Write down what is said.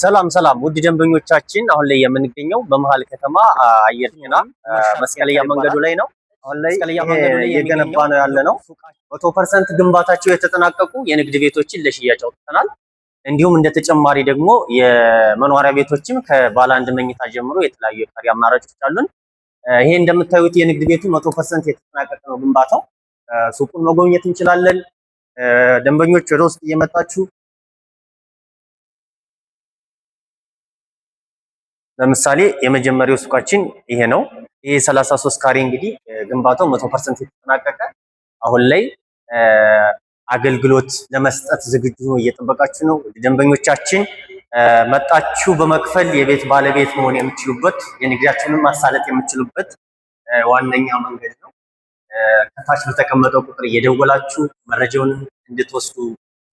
ሰላም ሰላም ውድ ደንበኞቻችን፣ አሁን ላይ የምንገኘው በመሀል ከተማ አየር ጤና መስቀለኛ መንገዱ ላይ ነው። አሁን ላይ እየገነባ ነው ያለ ነው። 100% ግንባታቸው የተጠናቀቁ የንግድ ቤቶችን ለሽያጭ አውጥተናል። እንዲሁም እንደ ተጨማሪ ደግሞ የመኖሪያ ቤቶችም ከባለ አንድ መኝታ ጀምሮ የተለያዩ የካሬ አማራጮች አሉን። ይሄ እንደምታዩት የንግድ ቤቱ 100% የተጠናቀቀ ነው ግንባታው። ሱቁን መጎብኘት እንችላለን። ደንበኞች ወደ ውስጥ እየመጣችሁ ለምሳሌ የመጀመሪያው ሱቃችን ይሄ ነው። ይሄ 33 ካሬ እንግዲህ ግንባታው 100% የተጠናቀቀ አሁን ላይ አገልግሎት ለመስጠት ዝግጁ ነው፣ እየጠበቃችሁ ነው። ደንበኞቻችን መጣችሁ በመክፈል የቤት ባለቤት መሆን የምትችሉበት የንግዳችሁንም ማሳለጥ የምትችሉበት ዋነኛ መንገድ ነው። ከታች በተቀመጠው ቁጥር እየደወላችሁ መረጃውን እንድትወስዱ